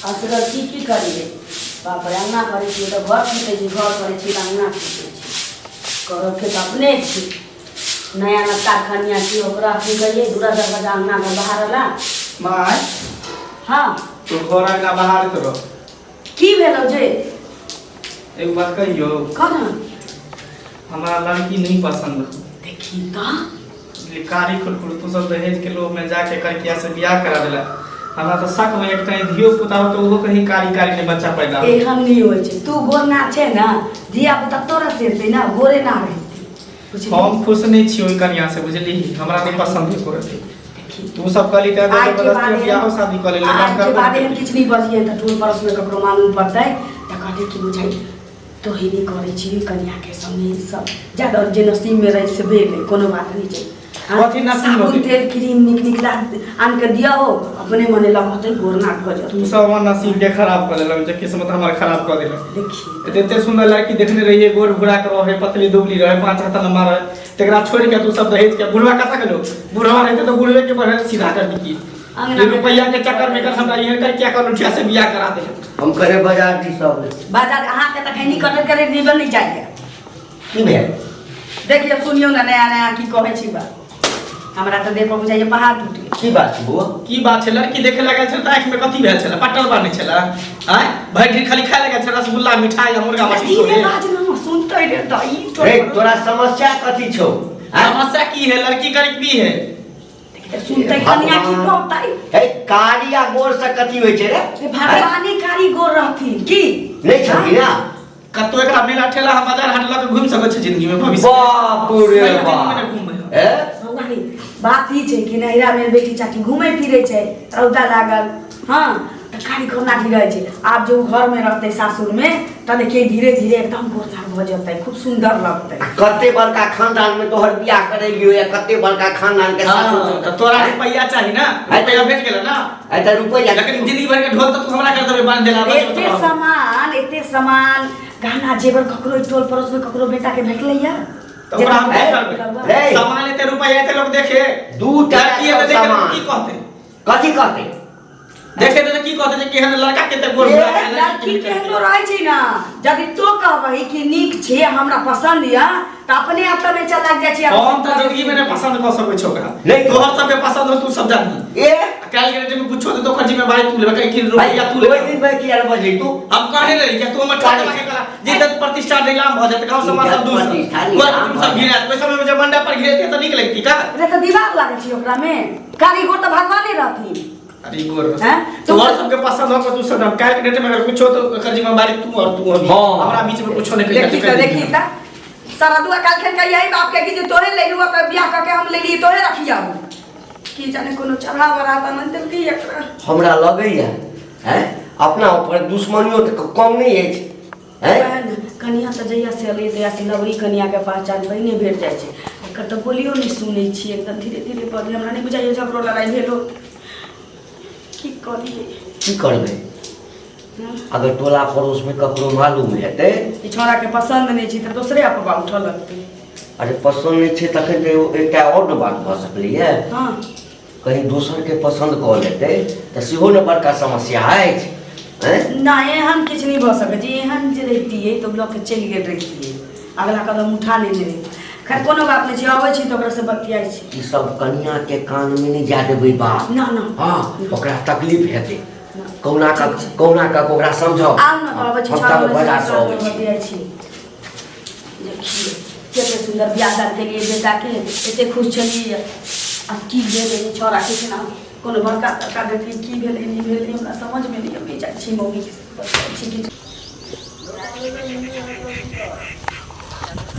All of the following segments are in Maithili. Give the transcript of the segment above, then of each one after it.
असगर की की करियै बाप रे अङ्गना करै छियै तऽ घर पीटै छी घर करै छी तऽ अङ्गना पीटै छी करऽके तऽ अपने छी नया नवका कनिया छी ओकरा की करियै दूरा दरवाजा अङ्गना घर बाहर माय। हँ। तो घर अंगना बाहर करो। की भेलौ जे? एगो बात कहियो। कह ना। हमरा लड़की नहीं पसंद। देखी तऽ। कारी खुरखुर तू सब दहेज के लोभ में जाके करकिया से बियाह करा देला। हमरा तऽ शक में एक कहीं धियो पुता हो तो ओहो कहीं कारी कारी ने बच्चा पैदा हो। एहन नहीं होइ छै, तू गोर ना छै ना, धिया पुता तोरा से हेतै ना, गोरे ना रहतै। बुझली? हम खुश नहीं छी ओहि कनिया से, बुझली? हमरा नहीं पसंद है कोई। देखी। तू सब कहली तऽ आइ के बाद जबरदस्ती बियाहो शादी कऽ लेली। आइ के बाद एहन किछु नहि बजियै तऽ टोल पड़ोस में ककरो मालूम पड़तै तऽ कहतै कि बुझाइ तोही नहि करै छी कनियाके संगे ई सब। ज्यादा जे नसीब में रहै से भेलै, कोनो बात नहि छै। हाँ, कथी नसीब साबुन होतै? तेल क्रीम नीक नीक ला आनि कऽ दियौ, अपने मने लगतै गोरना भऽ तू जेतै। सब हमर नसीब के खराब कऽ देलक, जे किस्मत हमर खराब कऽ देलक। देखी। एते सुंदर लड़की देखने रहिए, गोर भूरा के रहे, पतली दुबली रहे, 5 हाथ लंबा रहे, तकरा छोड़ के तू सब दहेज के बुढ़वा कता गेलो? बुढ़वा रहते तो बुढ़वे के बढ़े सीधा कर दी। अंगना ये में- रुपया के चक्कर में कर हमरा इहे कर क्या कर लुठिया से बियाह करा दे। हम करे बाजार दी सब। बाजार अहाँके तऽ खैनी कटैत करैत जीवन नहि जाइए। की भेल? देखियौ सुनियौ ने, नया नया की कहै छी बात, हमरा तऽ देह पर बुझाइए पहाड़ टूटि गेल। की बात छै बौआ? की बात छै? लड़की देखे लगल छल तऽ आँखि में कथी भेल छल? पटल बान्हने छल? आँय, भरि दिन खाली खाय लगल छल रसगुल्ला मिठाई आ मुर्गा मछली। धीरे तोरे। बाज ना, सुनतै रे तऽ ई तो रे तोरा समस्या कथी छौ? आँय? समस्या की है? लड़की गरीबी है। सुनतै कनिया की कहतै? हे, कारी आ गोर से कथी होइ छै रे? रे भगवानी कारी गोर रहथिन की? नहि छथिन ना? कतौ एकरा मेला ठेला हम बाजार हाट लऽ के घुमि सकै छै जिंदगी में भविष्य? बाप रे सही जिंदगी में बाप। नहि घुमबै हम। ए? भगवानी बात ई छै कि नैहरा में बेटी चाटी घूमै फिरै छै, रौदा लागल, हँ तऽ कारी खोनाठी रहै छै। आब जे ओ घर में रहतै सासुर में तऽ देखियै धीरे धीरे एकदम गोरदार भऽ जेतै, खूब सुन्दर लगतै। आ कते बड़का खानदान में तोहर बियाह करेलियो या कते बड़का खानदान के सासुर हाँ, तऽ तोरा रुपैया चाही ना? रुपैया भेट गेल ना? आइ तऽ रुपैया। लेकिन जिंदगी भर के ढोल तऽ तू हमरा कर देबे बांध देला। एते सामान, एते सामान गहना जेवर ककरो ई टोल पड़ोस में ककरो बेटा के भेटलै या? तऽ ओकरा हम की ए, करबै? रे। सामान एते रुपैया एते लोग देखे दू टा लड़की एते देखे सामान। की कहते? कथी कहते? देखे तऽ की कहते जे केहन लड़का केते गोर ए, भूरा के लड़की केहनो रहै छै ना, यदि तो कहबही कि नीक छै, हमरा पसंद या, तऽ अपने आप तऽ बेचऽ लागि जाइ छै। हम तऽ जिंदगी में नहि पसंद कऽ सकै छौ ओकरा। नहि। तोहर सबके पसंद हो तू सब जानी। ए। काल्हि के डेट में कुछो तऽ ओकर जिम्मेवारी तू लेबे कि रुपैया तू ओहि लेबे। दिन में किया बजली तू? हम कहने रही कि तू हमर काहे? ठोकवा के कला जे तक प्रतिष्ठा नीलाम भऽ जात, गांव समाज सब दूर प्रतिष्ठा नीलाम सब भऽ घिरात। ओहि समय में जब मंडप पर घिरेते तऽ नीक लगती का? रे तऽ दिमाग लागल छै ओकरा में, कारीगर तऽ भगवाने रहथिन। अरे गोर हैं? तोहर सबके पसंद हो तू सब, काल्हि के डेट में अगर कुछो तो एकर जिम्मेवारी तू और तू हम। हाँ। हमरा बीच में कुछो नहीं कहिया। देखी तऽ, देखी तऽ सारा दुआ काल खेल के यही बाप के कि जे तोहे ले लुआ के बियाह करके हम ले लिए, तोहे रखिया की जाने कोनो चढ़ा वढ़ा तऽ नहीं देलकै एकरा। हमरा लगैया हैं अपना ऊपर दुश्मनियो तऽ कम नहि अछि हैं? वएह ने, कनिया तऽ जहिया से एलै तहिया से लवरी कनिया के पहचान पहिने भेट जाइ छै। एकर तऽ बोलियो नहि सुनै छियै, एकदम धीरे धीरे बजै, हमरा नहि बुझाइए झगड़ो लड़ाइ भेलो। की करियै? की करबै? हँ? अगर टोला पड़ोस में ककरो मालूम हेतै ई छौड़ा के पसंद नहि छै तऽ दोसरे अफवाह उठऽ लगतै। अरे पसंद नहि छै तखन तऽ एगो एकटा आओर ने बात भऽ सकलैए। हँ। कहीं दोसर के पसंद कऽ लेतै तऽ सेहो ने बड़का समस्या अछि। हैं? नहि, एहन किछु नहि भऽ सकै छै। एहन जे रहितियै तऽ लऽ के चलि गेल रहितियै, अगला कदम उठा लेने रहितियै। खैर कोनो बात नहि छै, अबै छी तऽ ओकरासँ बतियाइ छी। ई सब कनिया के कान में नहि जा देबै बात। ना ना। हाँ, ओकरा तकलीफ हेतै। ना। कहुना कऽ कहुना कऽ ओकरा समझाउ। आउ ने तऽ अबै छी। हम तब बाजार से अबै छी। बतियाइ छी। देखियौ कते सुन्दर बियाह दान केलियै बेटाके, एते खुश छलियै, आ की भेलै ई छौड़ाके? जेना कोनो बड़का तड़का देखली की भेलै नहि भेलै हमरा समझमे नहि अबै। जाइ छी मम्मीके बतियाइ छी कि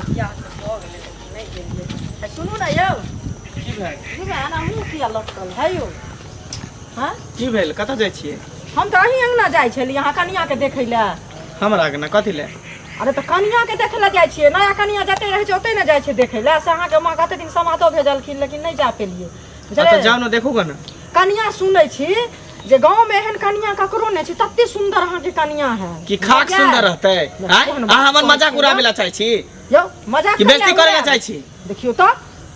बियाह तऽ भऽ गेलै लेकिन नहि गेलियै। आ सुनू ने यौ। की भेल? की भेल? एना मुँह किया लटकल है यौ? हँ। की भेल? कतऽ जाइ छियै? हम तऽ अहीं अङ्गना जाइ छलियै अहाँ कनियाके देखै लए। हमरा अंगना कथी लए? अरे तऽ कनियाके देखै लए जाइ छियै। नया कनिया जते रहै छै ओतै ने जाइ छै देखै लए। से अहाँके माँ कते दिन समादो भेजलखिन लेकिन नहि जा पेलियै। अच्छा जाउ ने, देखू ने। कनिया सुनै छी जे गाँवमे एहन कनिया ककरो नहि छै, तते सुन्दर अहाँके कनिया है। कि खाक सुन्दर रहतै? आँय, अहाँ हमर मजाक उड़ाबै लए चाहै छी? यौ मजाक कि बेइज्जती करै लए चाहै छी? देखियौ तऽ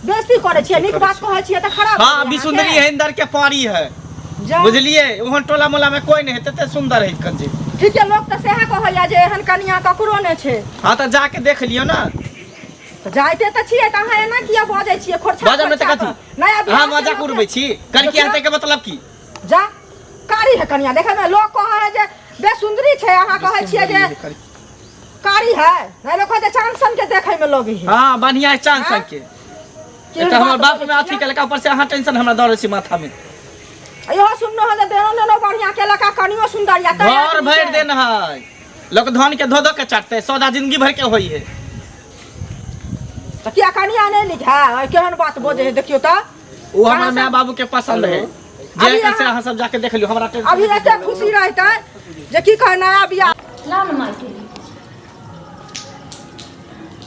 बेइज्जती करै छियै, नीक बात कहै छियै तऽ खराब। हाँ, अभी सुंदरी है, इंदर के परी है। जा। बुझलियै ओहन टोला मोला में कोई नहीं है तते सुंदर है कंजी। ठीक है, लोग तऽ सएह कहैया जे एहन कनिया ककरो नहि छै। हाँ तऽ जाके देख लियौ ना। तऽ जाइते तऽ छियै, तऽ अहाँ एना किया बजै छियै? खोरछा बजब नहि तऽ खोरछा कथी? कऽ। नया बियाह अहाँ के मजाक लोक उड़बै छी? कड़की देखियौ। हतै के मतलब की? जा, कारी है कनिया देखै में लोग कहै है जे बेसुंदरी छै, अहाँ कहै छियै जे कारी है। नहीं लोग कहै छै चांद सन के देखै में लगै है। हाँ बढ़िया है चांद सन के। केहन तऽ हमर बात बाप बजै में अथी छियै? केलक, ऊपर से अहाँ टेंशन हमरा दऽ रहल छी माथा में। इहो सुननो है जे देनो नेनो बढ़िया केलक आ कनियो सुंदर या तैं घर आदमी भरि के- देन है, लोग धन के धो धो के चाटते, सौदा जिंदगी भर के होई है। तऽ किया कनिया नहीं नीक है? केहन बात बजै है देखियौ तऽ। वो हमर कहाँ से- माय बाबू के पसंद है जे अभी कैसे अहाँ- अहाँ सब जाके देख लियो हमरा टेंशन। अभी एते खुशी रहतै जे की कहे नया बियाह। लाउ ने माटी।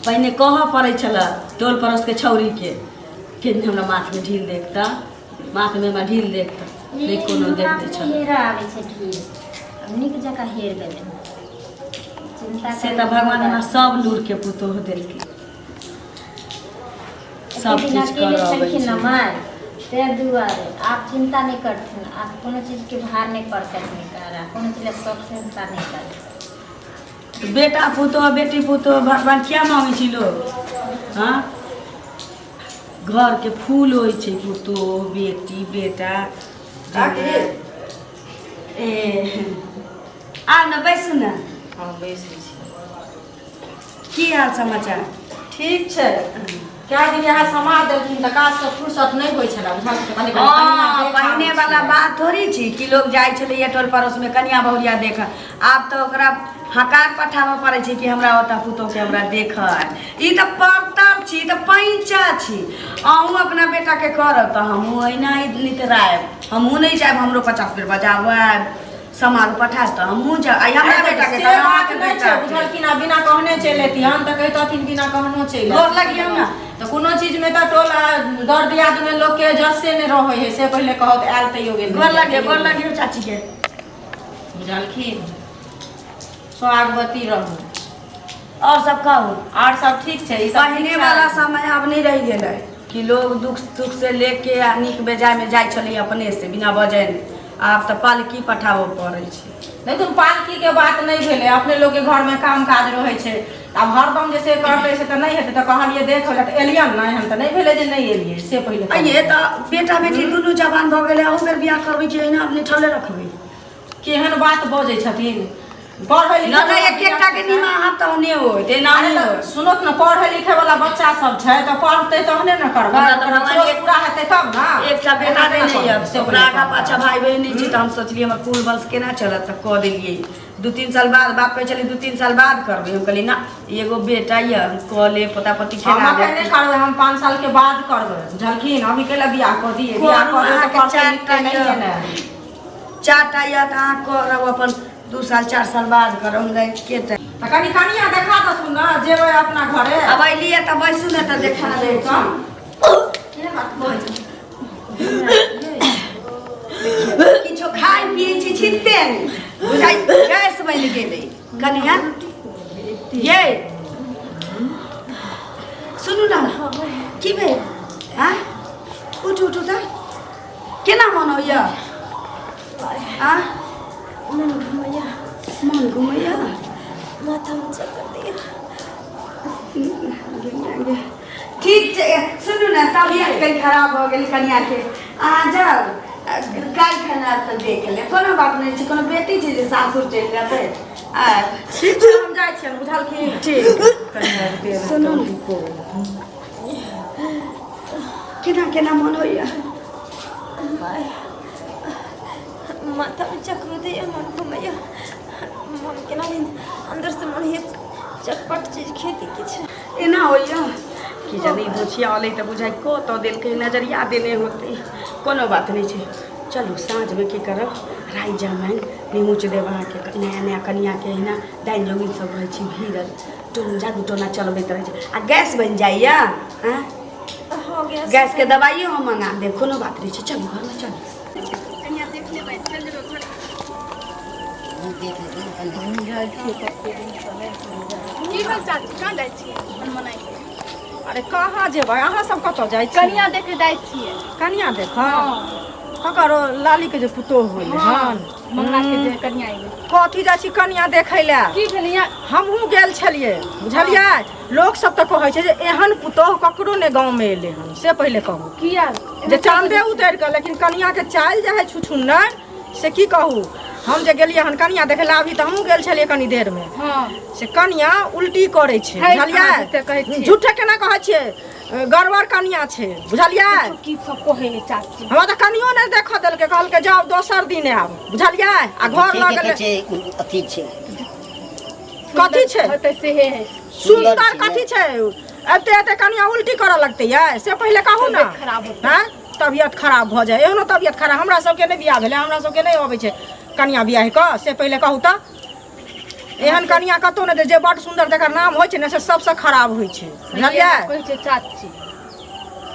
पहिने कहऽ पड़ै छलै टोल पड़ोसके छौरीके कि हमरा माथमे ढील देखता, माथमे हमरा ढील देखता, नहि कोनो देख दै छलै। हेरा आबै छै ढील, आब नीक जकाँ हेर देबै, चिंता से तऽ भगवान हमरा सब लूरके पुतोहु देलकै, सब एते दिन किछु अकेले करऽ अबै छलखिन ने छै। माय, ताहि दुआरे आब चिंता नहि करथिन, आब कोनो चीजके भार नहि पड़तनि हुनका, कोनो चीज लए शौक चिंता नहि करथिन। बेटा पुतोह बेटी पुतोह भगवान क्या मांगै छै लोग? हाँ, घरके फूल होइ छै पुतोह बेटी बेटा। काकी। ए आउ ने, बैसू ने। हँ, बैसै छी। की हाल समाचार? ठीक छै। कए दिन इएह समाज देलखिन तऽ काजसँ फुर्सत नहि होइ छलै, बुझलखिन? कनि कनि हँ, कनिया पहिने वाला बात थोड़ी छी कि लोग जाइ छलैया टोल पड़ोसमे कनिया बहुरिया देख। आब तऽ ओकरा हकार पठाबऽ पड़ै छै कि हमरा ओतऽ पुतोहके हमरा देखऽ आयल। ई तऽ परतर छी, ई तऽ पैंचा छी। अहूँ अपना बेटाके करब तऽ हमहूँ अहिना नितरायब, हमहूँ नहि जायब, हमरो 50 बेर बजाबऽ आयब, समाज पठायब तऽ हमहूँ जायब। आइ हमरा बेटाके से करब, बात अहाँके नहि छै बेटाके। बुझलखिन? आ बिना कहने चलि अयतिहन तऽ कहितथिन बिना कहनो चलि गोर लगियौ ने। तऽ कोनो चीजमे तऽ टोल आ दर दियादमे लोकके जसे नहि रहै है, से पहिले कहत आयल तैयो गेल। गोर लगियौ, गोर लगियौ चाचीके। बुझलखिन? सोहागवती रहू। आओर सब कहू। आओर सब ठीक छै, ई सब पहिने ठीक छै। वाला समय आब नहि रहि गेलै कि लोग दुख सुख से लेके आ नीक बेजायमे जाइ छलै अपने से बिना बजैने। आब तऽ पालकी पठाबऽ पड़ै छै। नहि तऽ पालकी के बात नहि भेलै, अपने लोकके घरमे काम काज रहै छै, आब हरदम जे से करतै से तऽ नहि हेतै। तऽ कहलियै देख लए तऽ एलियन नहि, हम तऽ नहि भेलै जे नहि एलियै से पहिले कहू। आइये तऽ बेटा बेटी दुनू जवान भऽ गेलै, अहू बेर बियाह करबै कि एहिना अपने ठले रखबै? केहन बात बजै छथिन? पढ़ै लिखै नहि नहि, एक एकटा के निमाहब तहने होत, एना अरे नहि तऽ होत। सुनत ने, पढ़ै लिखै वाला बच्चा सब छै तऽ पढ़तै तहने ने करबै। हमरा तऽ ओकर भगवान सोच एक- पूरा हेतै तब ने। एकटा बेटा एना देने केना यऽ करबै? से ओकरा पहिले आगाँ कहू। पाछा भाई बहिन नहि छै, तऽ हम सोचलियै हमर कुल वंश केना चलत, तऽ कऽ देलियै। 2-3 साल बाद बाप कहै छलै 2-3 साल बाद करबै, हम कहलियै ना, एगो बेटा यऽ, हम कऽ ले पोता पोती हम खेला अखन नहि देब। करबै, हम 5 साल के बाद करबै, बुझलखिन? अभी कैला बियाह कऽ दियै? बियाह करू, कऽ देबै तऽ अहाँके पढ़तै चारि लिखतै टा नहिये यऽ। ने। 4टा यऽ तऽ अहाँ करब अपन 2 साल 4 साल बाद करब, हमरा के टाइम। तऽ कनि कनिया देखा दथुन ने, जेबै अपना घरे। आब अयलियै तऽ बैसू ने तऽ देखा दै छी। केहन बात बजै छै? किछो खाइ पियै छी छिटते नहि बुझाइ, गैस बनि गेलै। कनिया ये, सुनू ने, की भेल? आँ, उठू उठू तऽ, केना मन होइया? आ मन घुमैया। मन घुमैया? माथामे चक्कर दैया। ठीक छै, सुनू ने, तबियत कनि खराब भऽ गेल कनियाके, अहाँ जाउ, काल्हि खना तऽ देख लेब। कोनो बात नहि छै, कोनो बेटी छै जे सासुर चलि जेतै? आ ठीक छै, हम जाइ छियनि, बुझलखिन? ठीक। सुनू ने, केना केना मन होइया? माथामे चक्कर दैया, मन घुमैया, मन केना दिन अंदर से मन होइया चटपट चीज खेती किछु। एना होइया कि जानी बुचिया अलै तऽ बुझाइ कतऽ देलकै नजरिया देने होतै। कोनो बात नहि छै, चलू साँझमे की करब, राइ जमाइन निमोच देब अहाँके। नया नया कनियाके अहिना डाइन जोगिन सब रहै छै भीड़ल, टोन जादू टोना चलबैत रहै छै आ गैस बनि जाइया। आँय? हो गया। गैसके दबाइयो हम मंगा देब, कोनो बात नहि छै, चलू घरमे चलू। की भेल चाची, कहाँ जाइ छियै मनमनाइ? अरे कहाँ जेबै? अहाँ सब कतऽ जाइ छी? कनिया देखे जाइ छियै। कनिया देख? ककर लाली के जे पुतोह होलै हन मंगला के जे कनिया एलै कथी जाइ छी कनिया देखै लए की भेलै यहाँ हमहूँ गेल छलियै बुझलियै लोक सब तऽ कहै छै जे एहन पुतोह ककरो नहि गाँवमे एलै हन से पहिले कहू किया जे चाँदे उतरि कऽ लेकिन कनिया के चालि जे है छुछुन्नर से की कहू हम जे गेलियै हन कनिया देखै लए अभी तऽ हमहूँ गेल छलियै कनी देरमे हँ से कनिया उल्टी करै छै है, अहाँ जते कहै बुझलियै छियै। झूठे केना कहै छियै गड़बड़ कनिया छै बुझलियै की सब कहै है चाची हमरा तऽ कनियो नहि देखऽ देलकै कहलकै जाउ दोसर दिन आयब बुझलियै आ घर लऽ के गेलै छै अथी छै कथी छै होतै सेहे है सुन्दर छै कथी छै एते एते कनिया उल्टी करऽ लगतै यै से पहिले कहू ने तबियत खराब होतै। हँ तबियत खराब भऽ जाइ एहनो तबियत खराब हमरा सबके नहि बियाह भेलै हमरा सबके नहि अबै छै कनिया बियाह कऽ से पहिले कहू तऽ एहन कनिया कतौ नहि जे बड सुन्दर जकर नाम होइ छै ने से सबसँ खराब होइ छै बुझलियै कहै छै चाची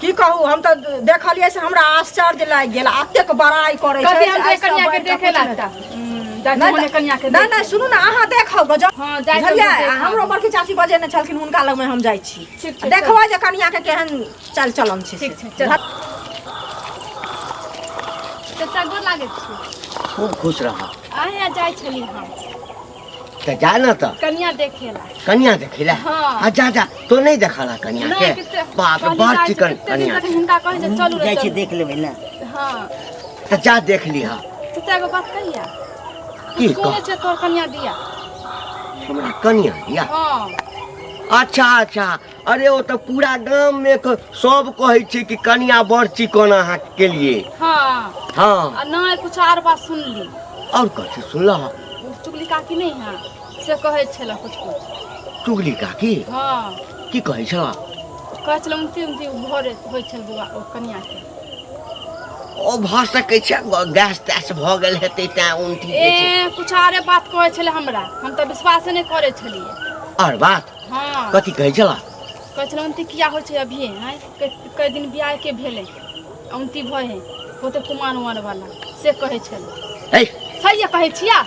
की कहू हम तऽ देखलियै से हमरा आश्चर्य लागि गेल एतेक बड़ाइ करै छै कथी हम से जे कनिया के आइ सब देखे बढ़ि कऽ ला किछु नहि। कनिया के नहि नहि सुनू ने अहाँ देखब गजब हँ, जाइ छी बुझलियै हम देखब। आ हमरो बड़की चाची बजेने छलखिन हुनका लगमे हम जाइ छी ठीक छै, देखबै जे कनिया के केहन चाल चलन छै से। ठीक छै चल चाचा गोर लागै छी खूब खुश रह अहाँ जाइ छली हम तऽ जा ने तऽ कनिया देखे ला कनिया देखै ला हाँ। आ जा जा तो नहीं देखला कनिया नहि, के कते- बाप रे कहली बड़ जाइ छै, चिकन कते दिन कनिया तक हिनका कहै छै चलू रे जाइ छी चलू। देख लेबै ने हँ तऽ जा देख लिहा चाचा एगो बात कहिया की सुनै कह छै तोहर कनिया दिया हमरा कनिया दिया हँ अच्छा अच्छा अरे ओ तऽ पूरा गाम में सब कहै छै कि कनिया बड़ चिकन अहाँ के लिए हँ हाँ आ नहि कुछ आर बात सुनली और कथी सुनलह ओ चुगली काकी नहि है से कहै छलै कुछ कुछ चुगली काकी हँ की कहै छल कहै छलै उनती उनती भरे होइ छल बौआ ओ कनियाके ओ भऽ सकै छै गैस तैस भऽ गेल हेतै तैं उनटी ए कुछ आरे बात कहै छलै हमरा हम तऽ विश्वासे नहि करै छलियै और बात हँ कथी कहै छल कहै छलै उनती किया होइ छै अभिये आँय कै दिन बियाहके भेलै उनती भऽ है होतै कुमार उमार वाला से कहै छलै है सही कहै छिया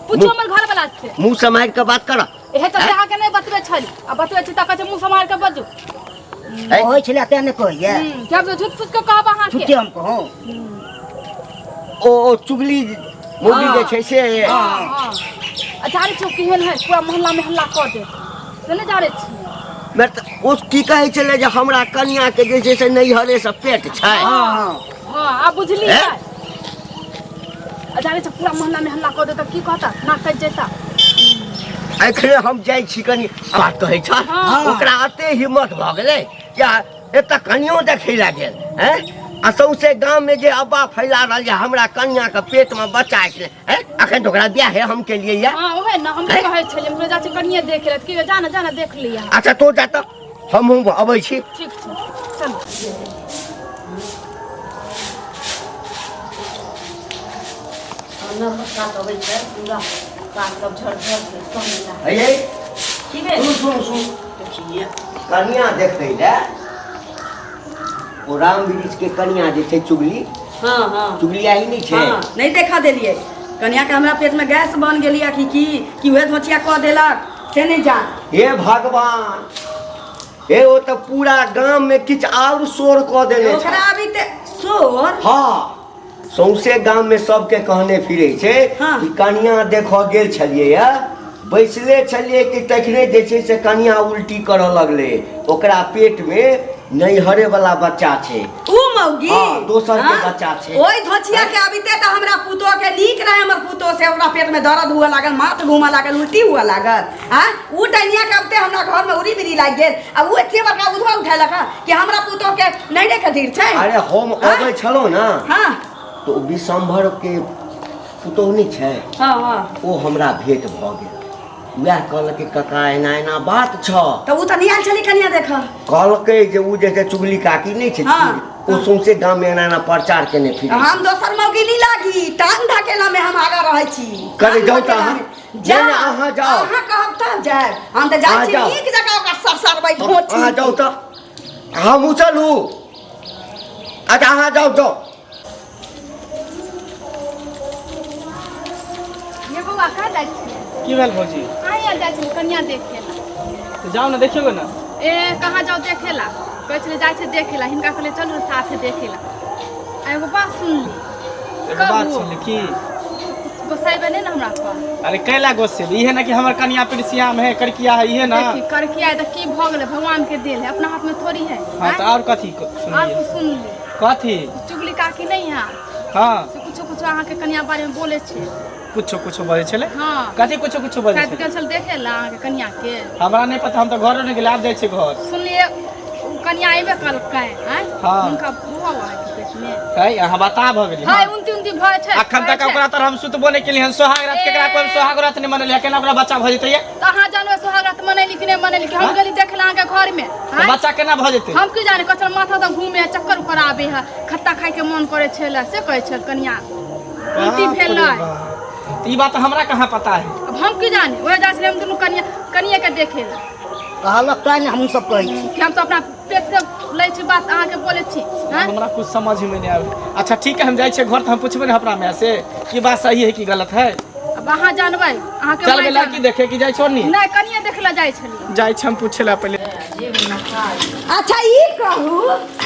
पूछो हमर घर वाला से मुँह सम्हारि कऽ बात कर एहे तऽ अहाँके नहि बतबै छली आ बतबै छी तऽ कहै छै मुँह सम्हारि कऽ बजू कहै छलै तें ने कहैया जब झूठ फूस के कहब अहाँके झूठे हम कहूँ ओ चुगली मुगली जे छै से आ जानै छियौ केहन है पूरा मोहल्ला में हल्ला कऽ देत से नहि जानै छियै मैं तऽ ओ की कहै छलै जे हमरा कनिया के जे छै से नैहरे से पेट छै हँ आब बुझलियै हैं? आ जानै छै पूरा मोहल्ला में हल्ला कऽ देत की कहता नाक कटि जेता एखने हम जाइ छी कनि बात कहै छ ओकरा एते हिम्मत भऽ गेलै जे एतऽ कनियो देखै लए गेल हैं आ सौंसे गाममे जे अब्बा फैला रहल जे हमरा कनियाके पेटमे बच्चा छै हैं अखन तऽ ओकरा बियाहे हम केलियै ये हँ ओहे ने हम कहै छलियै हम जाइ छी कनिये देख ले की जा ने जा ने देख लिअ अच्छा तो जा तऽ हमहूँ अबै छी ठीक छै चलू न पत्ता अबै छै पूरा पात सब झड़ झड़ के सब मिला हे की भेल सुनू सुनू सुनू कनिया देखै लए ओ राम वृक्ष के कनिया जे छै चुगली हाँ हाँ चुगली आही नहि छै हाँ नहीं देखा देलियै कनिया के हमरा पेट में गैस बन गेलिया कि की कि उहे धोचिया कऽ देलक से नहीं जान हे भगवान हे ओ तऽ पूरा गाम में किछु आओर शोर कऽ देने छै ओकरा अभी ते शोर हाँ सौंसे गाम में सबके कहने फिरे छै हाँ। कि कनिया देखऽ गेल छलियै या बैसले छलियै कि तखने जे छै से कनिया उल्टी करऽ लगलै ओकरा पेट में नैहरे वाला बच्चा छै ऊ मौगी हाँ, दोसर के हाँ? बच्चा छै। ओहि धोचिया के अबिते तऽ हमरा पुतोह के नीक रहे हमर पुतोह से ओकरा पेट में दर्द हुआ लागल माथ घूमऽ लागल उल्टी हुआ लागल आ ऊ डैनिया के अबिते हमरा घर में उड़ी बिड़ी लागि गेल आ ऊ एते बड़का उधवा उठेलक हँ कि हमरा पुतोह के नैहरे के धीर छै अरे हम हाँ? अबै छलहुँ ने हाँ तऽ ओ विशंभर के पुतोह नहि छै हाँ हाँ ओ हमरा भेंट भऽ गेल वएह कहलकै काका एना एना बात छऽ तऽ ऊ तऽ नहि आयल छलै कनिया देखऽ कहलकै जे ओ जे छै चुगली काकी नहि छै हाँ। ओ सौंसे गाममे एना एना प्रचार केने फिरै छै। हम दोसर मौगी नहीं लागी टांग धकेला में हम आगा रहै छी करे टांग जाउ तऽ धकेला अहाँ। में। जा नहि, नहि, अहाँ जाउ। अहाँ कहब तब जायब हम तऽ जाइ अहाँ छी जाउ। नीक जकाँ ओकरा सरसरबै घोची अहाँ जाउ तऽ हमहूँ चलू अच्छा अहाँ जाउ जाउ ये बौआ कहाँ जाइ छियै की भेल भौजी अहाँ जाइ छियै कनिया देखे ला तऽ जाउ ने देखियौ ने ए कहाँ जाउ देखे ला कहै छलै जाइ छै देखे ला हिनका कहलियै चलू साथे देखे ला एगो बात सुनली। एगो बात सुनली की? गोसाइबे नहि ने हमरा पर। अरे कैला गोसेबी? इहे ना कि हमर कनिया पिरसियाम है, करकिया है, इहे ना। देखी करकिया है तऽ की भऽ गेलै, भगवान के देल है, अपना हाथ में थोड़ी है। हाँ तो और कथी और सुनलिए? कुछ सुनली। कथी? चुगली काकी नहीं है। हाँ। से कुछो कुछो अहाँके कनिया बारे में बोले छै। कुछो कुछो बजै छलै? हाँ। कथी कुछो कुछो बजै शायद छलै? गेल छल देखे ला अहाँके कनिया के। हमरा नहि पता, हम तऽ घरो नहि गेलियै, आब जाइ छियै घर। सुनलिए कनिया अयबे कलकै। आँय? हाँ। हुनका बौआ अहाँके पेट में। है अहाँ बता भऽ गेलियै। हाय उनती उनती भऽ छै। अखन तक ओकरा तर हम सुतबो नहि केलियै हन। सोहाग रात केकरा कोइ सोहाग रात नहि मनलियै, केना ओकरा बच्चा भऽ जेतै ये? तऽ अहाँ जानबै सोहाग रात मनैली कि नहि मनैली? कि हम हाँ? गेली देखे ला अहाँके घर में। तऽ बच्चा केना भऽ जेतै? हम की जाने, कहै छल माथा तऽ घूमे है, चक्कर उक्कर आबे है, खट्टा खाय के मन करे छलै, से कहै छल कनिया उल्टी बाप रे भेलै। बाप। तऽ ई बात हमरा कहाँ पता है? अब हम की जाने, वएह जाइ छलै हम दुनू कनिया कनिया के देखे ला। कहलक तैं ने हमहूँ सब कहै छी कि हम तऽ अपना पेट से लै छी बात, अहाँके बोलै छी। हाँ? हमरा कुछ समझ में नहीं आवे। अच्छा ठीक है, हम जाइ छियै घर तऽ हम पुछबै ने अपना माय से कि बात सही है कि गलत है। अब अहाँ जानबै, अहाँके चल माय गेलै जानबै। की देखे कि जाइ छो नी? नहि, कनिया देखे ला जाइ छलियै। जाइ छी हम पूछे ला पहिले। अच्छा ई कहू,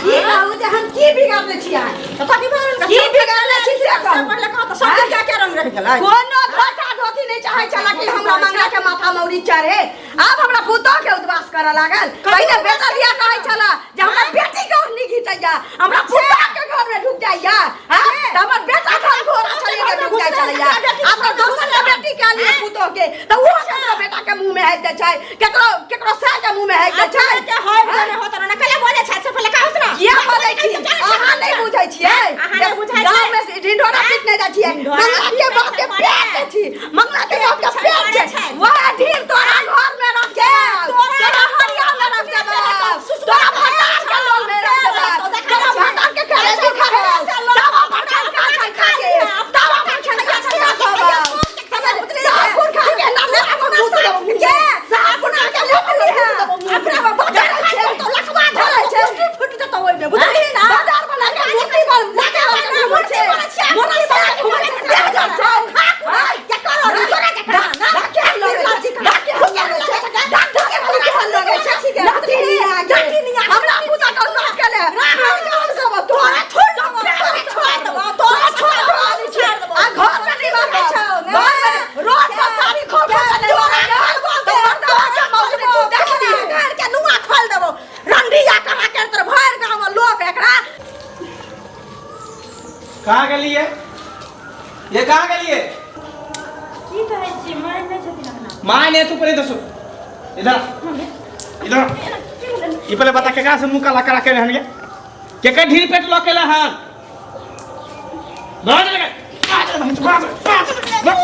ई कहू जे हम की बिगाड़ले छी अहाँ? कथी बिगाड़ल? की बिगाड़ले छी से कहू। पहिले कहू तऽ सब दिन क्या क्या रंग रहि गेलै? कोनो धोता धोती नहि चाहै छला कि हमरा मंगला के माथा मौरी चढ़े। आब हमरा पुतोह के उद्वास करऽ लागल। पहिले बेटा बियाह कहै छला जे हमरा बेटी के ओढ़नी घिचैया, हमरा पुतोह के घर में ढुक जाइया। हाँ? तऽ हमर बेटा घर घोड़ा छलै के ढुक जाइ छलैया। आब तऽ दोसर के बेटी के आलिए पुतोह के तऽ ओहो केकरो बेटा के मुंह में हाइक दै छै, केकरो केकरो साय के मुंह में हाइक दै छै। के होय ने होत ना कले बोले छै से पहिले कहत ना। किया बोलै छी? अहाँ नहि बुझै छियै। अहाँ नहि बुझै छियै। गाँव में ढिंढोरा पीटने जाइ छियै। ढिंढोरा मंगला के बाप के पेट छी, मंगला के बाप के पेट छै, वएह ढीर तोरा घर में रख के, तोरा हरिया में रख देबै, तोरा भंडार के लोल में रख देबै, तोरा भंडार के करे से खाबे, तवा पर छनका छै खाके, तवा पर छनका छै खाबे। साबुन खा के ना ले अपन मुंह से के साबुन खा के ले ले है अपना बाजार खाइ छै तो लखवा धरै छै, फुट जतौ ओइ में, बुझलिही ना? बाजार बना के मूर्ति बन लगा के मूर्ति बनै छै, मूर्ति बना के घुमै छै, देह जल छै। के करो तोरा के करा ना हमरा पूजा कर नाश केले तोरा छोड़ देबो, तोरा छोड़ देबो, तोरा छोड़ देबो आ घर में नहीं रहबै छौ, घर में रोड पर साड़ी खोल खोल के तोरा मर्दवा के मौज तू देख ली। घर के नुआ खोल देबो रंडिया कहाँ के तर भरि गाँव में लोक एकरा। कहाँ गेलिए ये? कहाँ गेलिए? की कहै छी, माय नहि छथिन अपना। माय नहीं, तू पहले दसो इधर आ, इधर आ। ई पहले बता केकरा से मुंह काला करा के रहन गे? केकर ढीर पेट लऽ के हन? बाज लगे, बाज बाज बाज बाज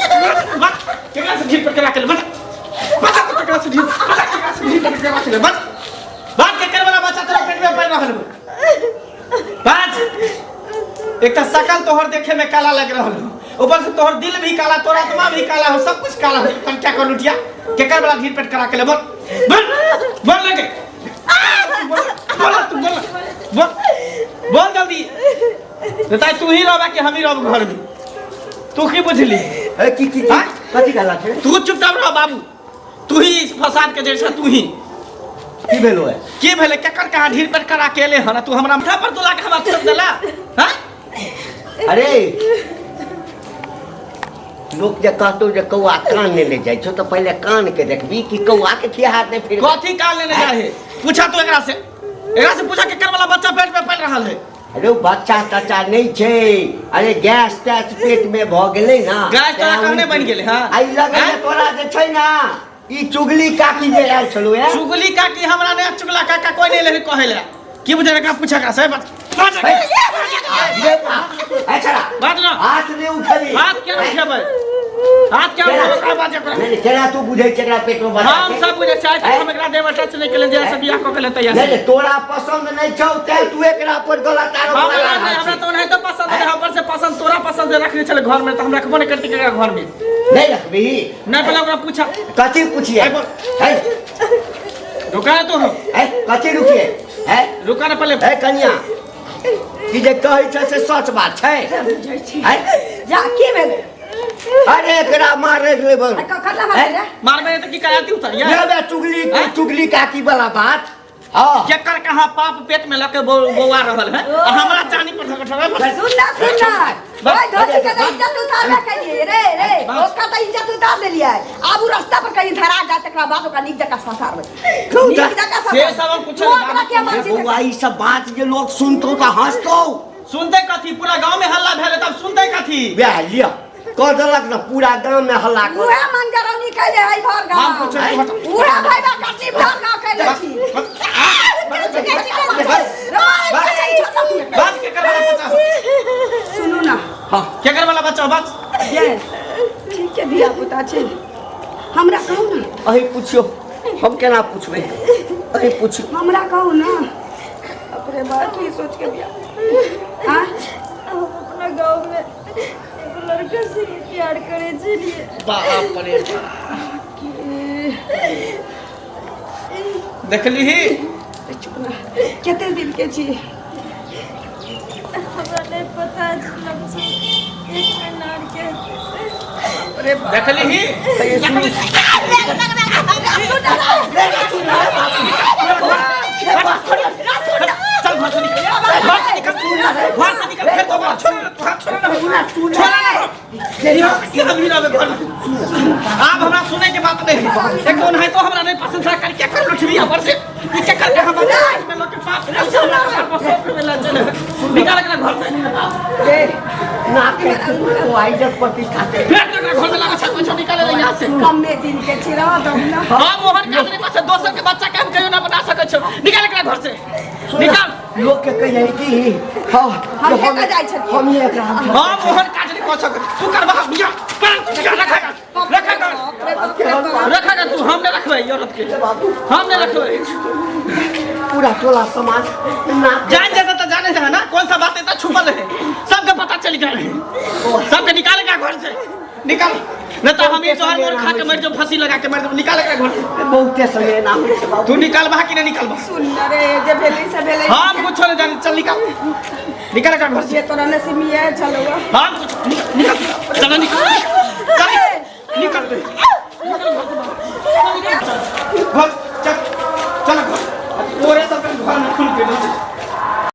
बाज। केकरा से ढीर पेट करा के ले? बता बता तो केकरा से ढीर, बता केकरा से ढीर पेट करा के ले? बता बाज, केकर वाला बच्चा तोरा पेट में पड़ रहल हो? बाज। एक तो शकल तोहर देखे में काला लग रहल हो, ऊपर से तोहर दिल भी काला, तोरा आत्मा भी काला हो, सब कुछ काला हो। तुम क्या कर लुटिया, केकर वाला ढीर पेट करा के ले? बोल बोल बोल लगे, बोल बोल तू, बोल बोल बोल जल्दी बताई। तू ही रहबा कि हम ही रहब घर में? तू की बुझली? ए, की की की हाँ? कथी कहला छै? तू चुपचाप रह बाबू, तू ही इस फसाद के जैसा तू ही। की भेलो है? की भेलै? केकर कहाँ ढीर पेट करा के एले हन? तू हमरा माथा पर दुला के हमरा छोड़ देला? हाँ? अरे लोक जे कहतो जे कौआ कान लेने जाइ छौ तऽ पहिले कान के देखबी कि कौआ के किया हाथ नहि फिर कथी कान लेने जाइ है? पूछा तू एकरा से, एकरा से पूछा केकर वाला बच्चा पेट में पल रहल है। अरे ओ बच्चा तच्चा नहि छै, अरे गैस तैस पेट में भऽ गेलै ना। गैस तोरा कहने बनि गेलै, हाँ? आ ई लगै हैं? तोरा जे छै ना ई चुगली काकी जे आयल छलौ है। चुगली काकी हमरा नहि, चुगला काका कोई नहीं ले कहै ले। की बुझे? एकरा पूछा, एकरा से बात अच्छा बात ना। हाथ नहि उठेबी। हाथ केना उठेबै? हाथ केना उठेबै? ओकरा बात ओकरा। नहि नहि, केना तू बुझै छै एकरा पेट में बच्चा हम छै? सब बुझै छियै। आइ तक हम एकरा देह में टच नहि केलियै, जहिया से बियाह कऽ के लेतै नहि नहि, तोरा पसंद नहि छौ तें तू एकरा पर गलत आरोप हमरा लगा नहि रहल हमरा छी। तऽ ओनाहितो पसंद नहि, ऊपर से पसंद तोरा पसंद जे रखने छलै घर में तऽ हम रखबो नहि करती एकरा घर में। नहि रखबी? नहि, पहिले ओकरा पूछा। कथी पूछिए? आइ बोल। है रुका ना तू। है कथी रुकिए? है रुका ना पहिले। है कनिया, ई जे कहै छै से सच बात छै? है जा, की भेलै? अरे एकरा मारे लेबै। कखन मारबै रे? मारबै तऽ की कराती उतर ये बे चुगली हैं? चुगली काकी वाला बात। हाँ। केकर कहाँ पाप पेट में लके बौआ रहल है आ हमरा चानी पर ठोकर सुन ना सुन ना ओए धोती के तो इज्जत उतार के लिए रे रे ओकर तो इज्जत उतार लेलियै आब उ रास्ता पर कहीं धरा जाए तकरा बाद ओकरा नीक जकाँ ससारबै, नीक जकाँ। से सब हम कुछो तू ओकरा के ए बौआ, ई सब बात जे लोग सुनतो तऽ हंसतो। सुनते कथी? पूरा गांव में हल्ला भेल तब सुनते कथी? वएह लिअ, कऽ देलक ने पूरा गाँव में हल्ला कऽ। उहे मंजरौनी कैले है भर गाँव। हम कुछो नहीं बता- उहे भैया कटनी भर गाँव कैले छी। बात के कर वाला बच्चा हो। सुनू ना। हाँ, के कर वाला बच्चा हो, बात। ये ठीक है, धिया पुता छै, हमरा कहू ना। अहीं पुछियौ, हम केना पुछबै? अहीं पुछियौ। हमरा कहू ना, अपने बात की सोच के बियाह हाँ? हम अपना गांव में एगो लड़का से प्यार करे छलिए। बाप रे बाप, देखली ही। चुप ना, कते दिन के छी? हमरा नहीं पता छै, लमसम एक महीना आर के। अरे बाप। देखली ही। चल घर से निकल, घर से निकल, घर से निकल। फिर दोबारा छोड़ ना, छोड़ ना, छोड़ ना। यहाँ भी ना घर में। आब हमरा सुने के बात नहीं एक तो नहीं तो हमरा नहीं पसंद था कर क्या कर लुटबी हमर से ई क्या कर के हम में लोग के पास में लग चले, निकाल के घर से। ए, ना के वो इज्जत प्रतिष्ठा से फिर तो घर में लगा छत में निकाले ले यहाँ से। कमे दिन के छी, रह दहु ना। हम मोहन काज नहीं पास, दोसर के बच्चा के हम कहियो ना बना सकै छौ। निकाल एकरा घर से, निकाल। लोग के कहिए कि हाँ हम कतऽ जाइ छलियै? हम ही एकरा हम मोहन काज नहीं कऽ सकै, तू करबा बियाह कर, रखा रखा रखा तू, हम नहीं रखबै ई औरत के, हम नहीं रखबै। पूरा टोला समाज ना जान जाता तो जाने जा ना, कौन सा बात इतना छुपल है, सबके पता चल गया है। सबके निकालेगा घर से, निकाल न तो हम ये जहर मोर खा के मर जाओ, फांसी लगा के मर जाओ। निकालेगा घर से। बहुते समय ना होइ छै बाबू। तू निकालबा कि नहीं निकालबा? सुन ना रे, जे भेलै से भेलै। हम कुछ नहीं जाने, चल निकाल, निकाल एकरा घर से। जे तोरा नसीब में ये छलौ। हम कुछ निकाल, निकाल, चल निकाल, चल निकाल, निकाल घर से बाहर।